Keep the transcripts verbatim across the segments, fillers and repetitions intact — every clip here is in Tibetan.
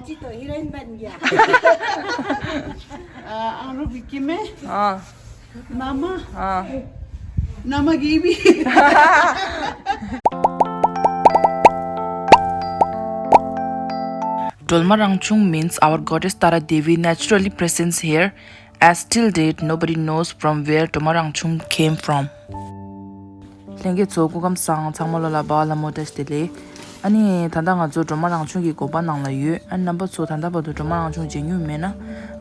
ཅི་ཏོ་ཧི་རོ་ཨིན་པན་གྱི། ཨ་རོ་བི་ཀི་མེ། ཨ། ན་མ། ཨ། ན་མ་གི་བི། སྒྲོལ་མ་རང་བྱུང་means our goddess Tara Devi naturally presents here. As till date, nobody knows from where Droma Rangchung came from. ལྷན་རྒྱས་ཚོ་སྐུ་ཁམས་བཟང་། ཚང་མ་ལོ་ལ་བ་ལ་མོ་བཀྲ་ཤིས་བདེ་ལེགས། ཨ་ནི་ད་ལྟ་ང་ཚོ་སྒྲོལ་མ་རང་བྱུང་གི་དགོན་པ་ནང་ལ་ཡོད། ཨ་ནི་རྣམ་པ་ཚོ་ད་ལྟ་བར་དུ་སྒྲོལ་མ་རང་བྱུང་མཇལ་མྱོང་མེད་ན།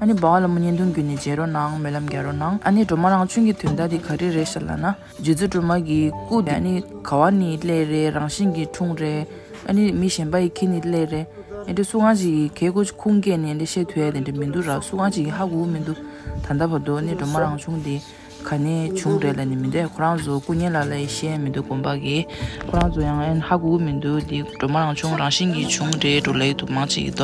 ཨ་ནི་བ་ལ་མོ་བརྙན་ཐུང་བརྒྱུད་ནས་མཇལ་རོགས་གནང་། སྨོན་ལམ་རྒྱག་རོགས་གནང་། ཨ་ནི་སྒྲོལ་མ་རང་བྱུང་གི་དོན་དག་དེ་ག་རེ་རེད་ཤག་ལབ་ན། རྗེ་བཙུན་སྒྲོལ་མ་གི་སྐུ་དེ་ཨ་ནི་ག་བ་ནས་སླེབས་རེད། རང་བཞིན་གྱིས་འཁྲུངས་རེད། ཨ་ནི་མི་གཞན་པ་ཡིས་ཁྱེར་ནས་སླེབས་རེད། ཨེ་འདྲ་སུ་གང་ཞིག་གིས་གད་ཁུང་ཁུངས་སྐྱེལ་ནས་ཨེ་འདྲ་བཤད་ཐུབ་ཡ་དེ་འདྲ་མི་འདུག་ར། སུ་གང་ཞིག་གིས་ཧ་གོ་གི་མི་འདུག་ད་ལྟ་བར་དུ་ཨ་ནི་སྒྲོལ་མ་རང་བྱུང་དེ་ག་ནས་བྱུང་རེད་ལབ་ནས་མི་འདུག་ཁོ་རང་ཚོ་སྐུ་ངོ་ལ་ལ་ཡིས་བཤད་མི་འདུག་དགོན་པ་གིས། ཁོ་རང་ཚོ་ཡང་ཨེ་ཧ་གོ་གི་མི་འདུག་འདི་སྒྲོལ་མ་རང་བྱུང་རང་བཞིན་གྱིས་བྱུང་རེད་འགྲོ་ལབ་ཀྱི་འདུག་མང་ཆེ་གིས་ད།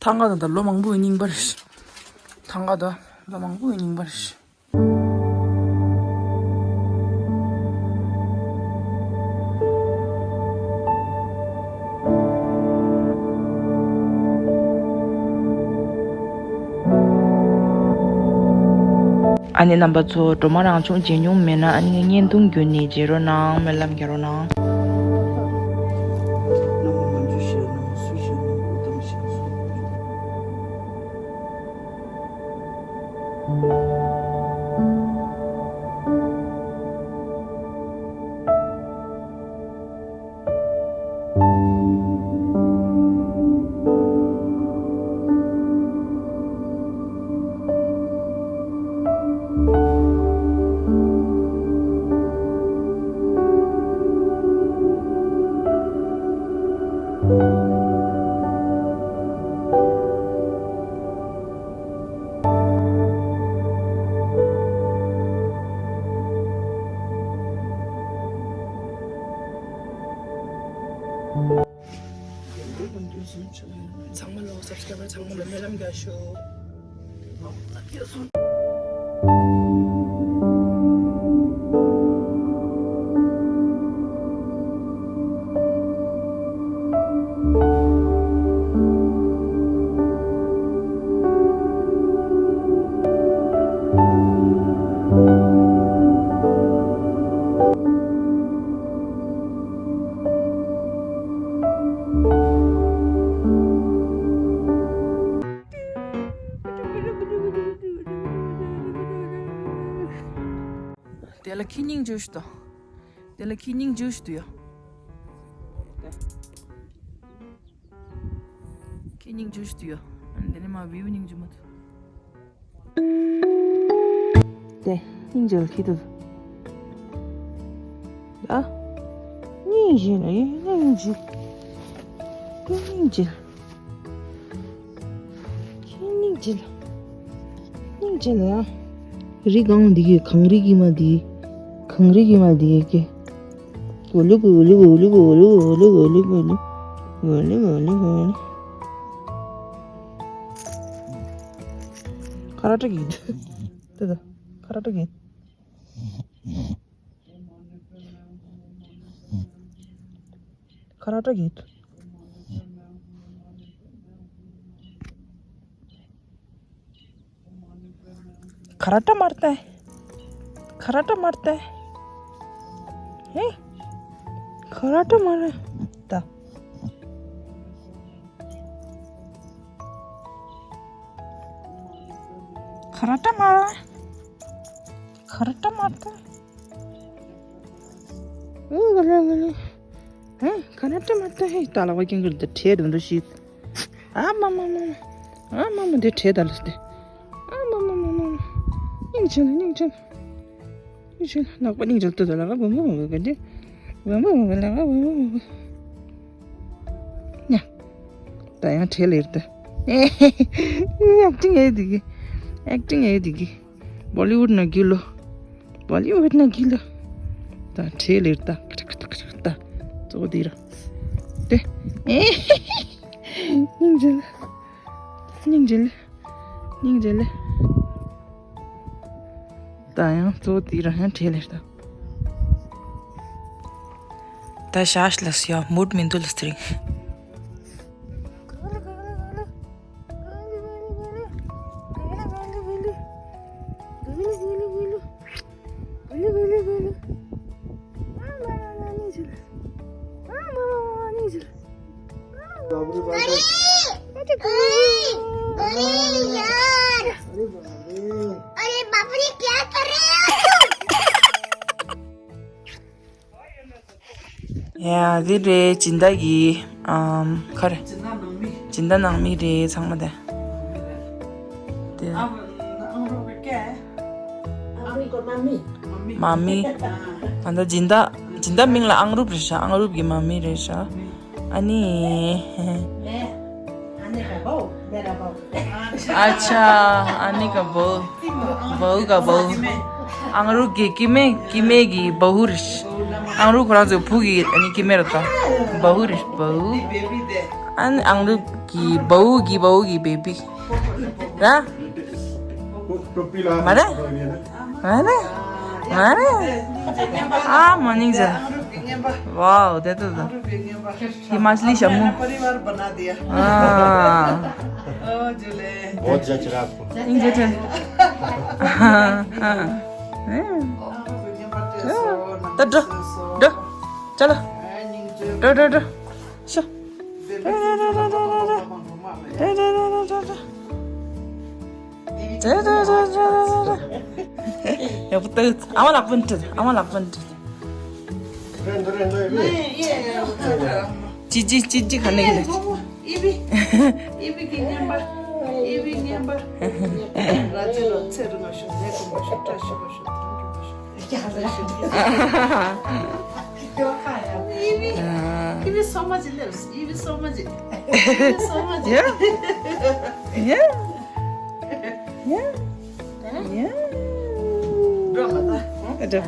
ཐང་ག་དང་ད་ལོ་མང་པོའི་རྙིང་པ་རེད། ཐང་ག་དང་ལོ་མང་པོའི་རྙིང་པ་རེད། ཨ་ནི་རྣམ་པ་ཚོ་སྒྲོལ་མ་རང་བྱུང་མཇལ་མྱོང་མེད་ན་ཨ་ནི་བརྙན་ཐུང་བརྒྱུད་ནས་མཇལ་རོགས་གནང་། སྨོན་ལམ་རྒྱག་རོགས་གནང་། ཚང་མ་ལོ་སབ་སི་ཀ་རའེབ་ཚང་མ་ལ་སྨོན་ལམ་རྒྱག་ཤོག་དེ་ལ་ཁྱི་སྙིང་རྗེ་ཞིག་དང་། དེ་ལ་ཁྱི་སྙིང་རྗེ་ཞིག་འདུག་ཡ། ཁྱི་སྙིང་རྗེ་ཞིག་འདུག་ཡ། ཨ་ནི་དེ་ནས་མ་བིའུ་སྙིང་རྗེ་མ་འདུག་དེ་སྙིང་རྗེ་ལ་ཁྱི་འདུག་ཨ། སྙིང་རྗེ་ལ་ཡ། སྙིང་རྗེ། དེ་སྙིང་རྗེ། ཁྱེད་སྙིང་རྗེ་ལ། སྙིང་རྗེ་ལ། རི་གང་འདི་གི་གངས་རི་གི་མ་འདི། གངས་རི་གི་མ་འདི་གི། གུ་ལུ་གུ་ལུ་གུ་ལུ་གུ་ལུ་གུ་ལུ་གུ་ལུ་གུ་ལུ། གུ་ལུ་གུ་ལུ་གུ་ལུ། ཁ་ར་ཏྲ་གི། དེ་ད། ཁ་ར་ཏྲ་གི། ཁ་ར་ཏྲ་གི། ཁ་ར་ཏྲ་མར་ཏེ། ཁ་ར་ཏྲ་མར་ཏེ། ཧེ། ཁ་ར་ཏྲ་མར་ཏེ། ཁ་ར་ཏྲ་མར། ཁ་ར་ཏྲ་མར་ཏེ། ཨུ་ག་ལེ་ག་ལེ། ཧེ། ཁ་ར་ཏྲ་མར་ཏེ། ཧེ། ད་ལ་བ་ཀྱང་གི་ད་ཁྲེད་འདུག་ཤི། ཨ་མ་མ་མ། ཨ་མ་མ་དེ་ཁྲེད་ད་ལ་སྟེ། ཨ་མ་མ་མ་མ་མ། སྙིང་རྗེ་ལ་སྙིང་རྗེ་ལ། སྙིང་རྗེ་ལ་ལག་པ་སྙིང་རྗེ་ལ་ལྟོས་ད་ལ་ག་བུ་མོ་བུ་ག་དེ། བུ་མོ་བུ་ག་ལ་ག་བུ་མོ་བུ་ག། ཉ། ད་ཡང་ཁྲེད་ལེར་ད། ཨེག་ཊིང་ཨེ་དེ་གི། ཨེག་ཊིང་ཨེ་དེ་གི། བོ་ལི་ཝུཌ་ན་གི་ལོ། བོ་ལི་ཝུཌ་ན་གི་ལོ། ད་ཁྲེད་ལེར་ད། ཁྲ་ཁྲ་ཁྲ་ཁྲ་ད། གཙོ་བོ་དེ་ར། དེ། སྙིང་རྗེ་ལ། སྙིང་རྗེ་ལ། སྙིང་རྗེ་ལེ། ད་ཡང་གཙོ་བོ་དེ་རང་ཡང་བྲེལ་ལེ་ད། ད་ཤ་ཤ་ལ་སི་ཡ་མུར་མི་འདུག་ལ་སི་རིང་། अरे बाप रे, क्या कर रहे हैं आप? ཡ། འདི་རེད། སྦྱིན་བདག་གི་ཨམ། ག་རེ། སྦྱིན་བདག་ནང་མི་རེད། ཚང་མ་དེ། དེ། མ་མི། ཨ། ད་སྦྱིན་བདག་སྦྱིན་བདག་མིང་ལ་ཨང་རུབ་རེད་ཤག་ཨང་རུབ་གི་མ་མི་རེད་ཤག་ཨ་ནི། अच्छा। आने का बहू। बहू का बहू। ཨང་རུབ་གི་སྐྱེ་དམན། སྐྱེ་དམན་གྱི་བ་ཧུ་རེད། ཨང་རུབ་ཁོ་རང་ཚོའི་བུ་གི་ཨ་ནི་སྐྱེ་དམན་རེད་ད། བ་ཧུ་རེད། བ་ཧུ། ཨ་ནི་ཨང་རུབ་གི་བ་ཧུ་གི་བ་ཧུ་གི་བེ་བི་ར། མ་རེད། མ་རེད། མ་རེད། ཨ་མ་སྙིང་རྗེ། ཝའོ་དེ་ལྟ་ད། हिमाचली शम्मू। परिवार बना दिया। हाँ। ओ जुले। बहुत जच रहा आपको। इंजय थे। हाँ, हाँ। हाँ। तो ड्रो, ड्रो, चलो। Draw, draw, draw. Show. Draw, draw, draw. ཡག་པོ་འདུག་ཨ་མ་ལགས་པོ་འདྲ། ཨ་མ་ལགས་པོ་འདྲ། ཅི་ཅི་ཅི་ཅི་ག་ནས་ཡིན། Thank you so much, love. Thank you so much. Yeah. Yeah. Yeah. Yeah.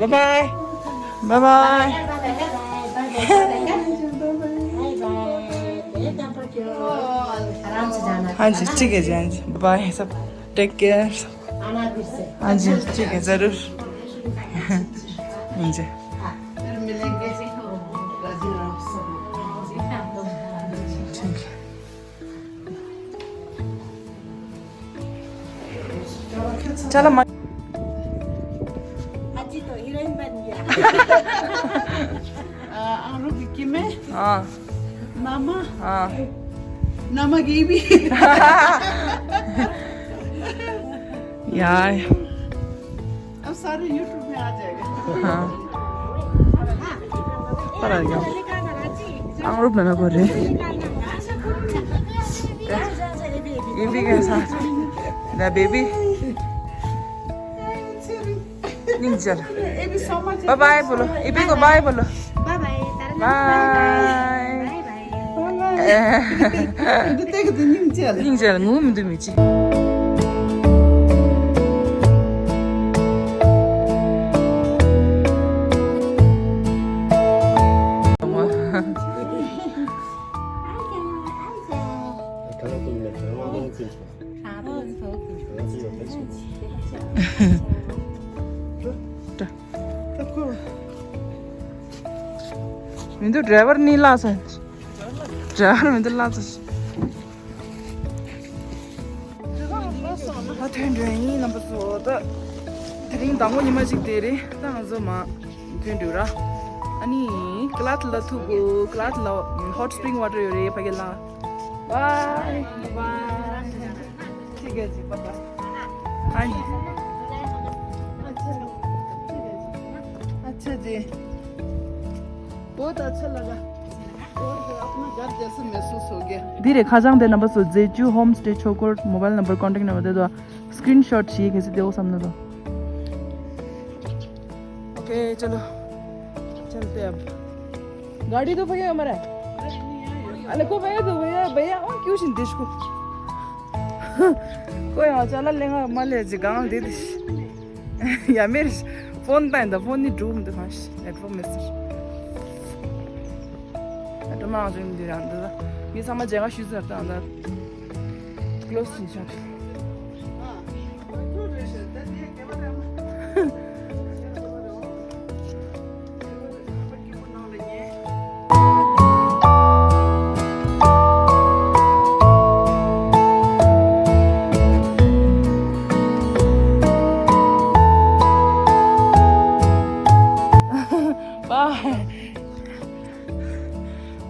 Bye bye. Bye bye. आराम से जाना। हाँ जी, ठीक है जी, हाँ जी। Bye bye सब। Take care। आना फिर से। हाँ जी, ठीक है, जरूर। हाँ जी। फिर मिलेंगे। राजी रहो सब। ठीक है। चलो, म- आज तो हीरोइन बन गया। आ, हम लोग की में? हाँ। मामा। हाँ। नामा की भी। यार। अब सारे YouTube में आ जाएगा। हाँ। पर आ गया। आंगुर में ना बोल रहे। ये भी कैसा? ना बेबी। निंजल। बाय बाय बोलो। इबी को बाय बोलो। Bye bye. Bye. Bye bye. ཉིང་ཅལ་ངུ་མི་འདུག་མི་ཅི། མི་འདུག་ཌ་རའི་ཝར་གཉིས་བརླགས་སོང་། ཌ་རའི་ཝར་མི་འདུག་བརླགས་སོང་། ད་ཐོན་འགྲོ་ཡིན་རྣམ་པ་ཚོ། ད་དེ་རིང་ཟླ་ངོ་ཉི་མ་གཅིག་དེ་རེད། ད་ང་ཚོ་མ་ཐོན་འགྲོ་ར། ཨ་ནི་ཀི་ལཱད་ལ་ཐུག་གོ། ཀི་ལཱད་ལ་ཧོཊ་སི་པྲིང་ཝ་ཊར་ཡོད་རེད། ཕ་གི་ལ། bye bye. ठीक है जी, बाय बाय। हाँ जी। अच्छा जी। बहुत अच्छा लगा। और अपना घर जैसे महसूस हो गया। འདི་རེད་ཁ་བྱང་དེ། རྣམ་པ་ཚོ། རྫས་ཇུ་ཧོམ་སི་ཊེ་ཆོས་འཁོར། མོ་བཱལ་ནམ་བར། ཀོན་ཊེག་ནམ་བར་དེ་དུ་སི་ཀྲིན་ཤོཊ་བྱེད་གལ་སྲིད་དེ་འོ་བསམ་ན་དོ། ओके चलो चलते हैं अब। गाड़ी तो भैया हमारा है। अरे को भैया तो भैया भैया और क्यों सिंदेश को। कोई हाँ चला लेगा मले जी गांव दे दिस। या मेरे फोन ताइन द फोन नहीं Droom the fast network message. अटो मां जो इंदिरा अंदर ये समझ जाएगा शुरू करता अंदर। क्लोज नहीं चल।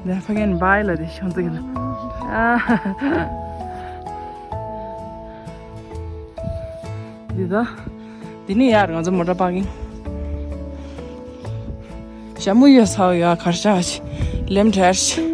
ནས་ཕ་གིན་བྷའི་ལ་དེ་ཤོང་ཙིག་ལ། འདི་ད། འདི་ནི་ཡར་ང་ཚོ་མོ་ཊ་པར་ཀིང་། ཞྭ་མོ་ཡོད་ས་ཡོད་གར་ཤག་ལེམ་བྲལ་ཤག་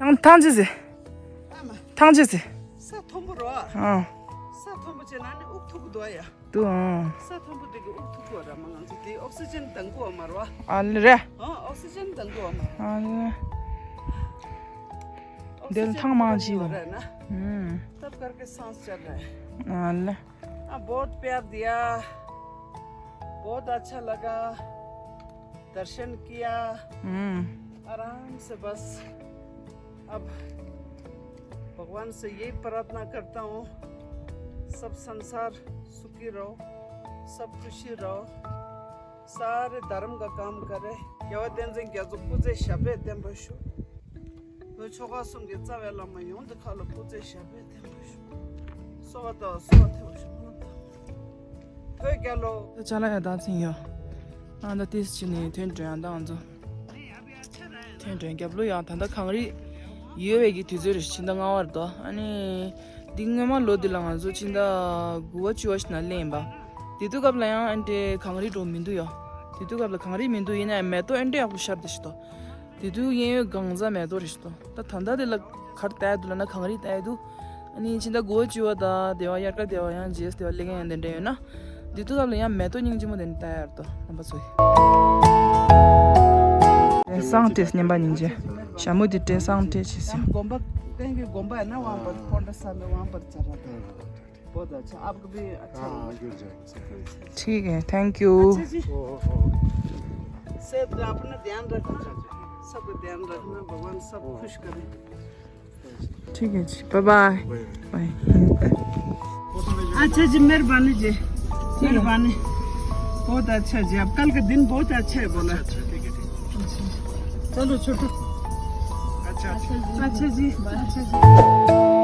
ཐང་ཐང་ཅི་ཟེ། ཐང་ཅི་ཟེ། ས་མཐོན་པོ་རོ། ཨ། ས་མཐོན་པོ་བྱས་ན་ནི་དབུགས་ཐུག་གི་འདུག་ཡ། འདུག་ཨང་། ས་མཐོན་པོ་དེ་གི་དབུགས་ཐུག་གི་ར་མ་ང་ཚོ་དེ་ཨོག་སི་ཅན་འདང་གི་བ་མ་རོ། ཨ་ལེ་རེད། ཨ་ཨོག་སི་ཅན་འདང་གི་བ་མ་རོ། ཨ་ལེ། འདིར་ཐང་མང་ཆེ་བ་རེད་ན། ཨུམ། तब करके सांस चल रहा है। ཨ་ལེ། हाँ, बहुत प्यार दिया, बहुत अच्छा लगा, दर्शन किया। हम्म। आराम से बस अब भगवान से यही प्रार्थना करता हूँ, सब संसार सुखी रहो, सब खुशी रहो, सारे धर्म का काम करे। རྒྱལ་བ་བསྟན་འཛིན་རྒྱ་མཚོ་སྐུ་ཚེ་ཞབས་པད་བརྟན་པར་ཤོག་ལོ་ཆོ་ག་གསུམ་གྱི་རྩ་བའི་བླ་མ་ཡོངས་འདི་ཁ་ལ་སྐུ་ཚེ་ཞབས་པད་བརྟན་པར་ཤོག་གསོལ་བ་དང་གསོལ་བ་ཐེ་བ་ཤོག་བོད་རྒྱལ་ལོ། ཅ་ལག་ཡ་དག་ཚིང་ཡོ། ཨ་ད་ཏིས་ཅི་ནི་ཐོན་དྲན་ཡང་དག་ང་ཚོ། ཐོན་དྲན་རྒྱབ་ལོ་ཡང་ད་ལྟ་གངས་རི་ཡོལ་བའི་གི་དུས་ཚོད་རེད། ཕྱི་ཟླ་ལྔ་བར་དོ། ཨ་ནི་འདི་སྔོན་མ་ལོ་འདི་ལ་ང་ཚོ་ཕྱི་ཟླ་དགུ་བ་བཅུ་བ་ཞིག་ན་གླེན་པ། དེ་དུས་སྐབས་ལ་ཡང་ཨ་འདྲེ་གངས་རི་འགྲོ་མི་འདུག་ཡོ། དེ་དུས་སྐབས་ལ་གངས་རི་མི་འདུག་ཡིན་ན་ཡང་མེ་ཏོག་ཨ་འདྲེ་ཡག་པོ་ཤར་དེ་ཞིག་དོ། དེ་དུས་གཡས་གཡོན་གང་ཟག་མེ་ཏོག་རེད་ཤི་ཏོ། ད་ད་ལྟ་དེ་ལ་གར་ལྟ་ཡ་འདུག་ལ་ན་གངས་རི་ལྟ་ཡ་འདུག་ཨ་ནི་ཕྱི་ཟླ་དགུ་བ་བཅུ་བ་དང་དེ་བ་དབྱར་ཁ་དེ་བ་ཡང་རྗེས་དེ་བ་ལེ་གན་ཡང་དེ་འདྲ་ཡོད་ན། འདི་དུས་སྐབས་ལ་ཡང་མེ་ཏོག་སྙིང་རྗེ་མོ་དེ་ནི་ལྟ་ཡ་ཡོད་དོ་རྣམ་པ་ཚོ་ཡིས། བཀྲས་བཟང་བཀྲས་སྙན་པ་སྙིང་རྗེ། ཞྭ་མོ་དེ་བཀྲས་བཟང་བཀྲས་ཆེ་སེ། དགོན་པ་ཀན་གྱི་དགོན་པ་ཡིན་ན་དབང་བར་ཕོ་འདྲ་ས་ནས་དབང་བར་བྱ་ར་དང་། बहुत अच्छा, आपको भी अच्छा लगा। ठीक है, thank you। अच्छा जी। सेहत का अपना ध्यान रखना, सबका ध्यान रखना, भगवान सब खुश करे। ठीक है जी, बाय बाय। बाय। अच्छा जी, मेहरबानी जी, मेहरबानी। बहुत अच्छा जी, अब कल का दिन बहुत अच्छा है बोला। चलो छोटू। अच्छा जी, अच्छा जी।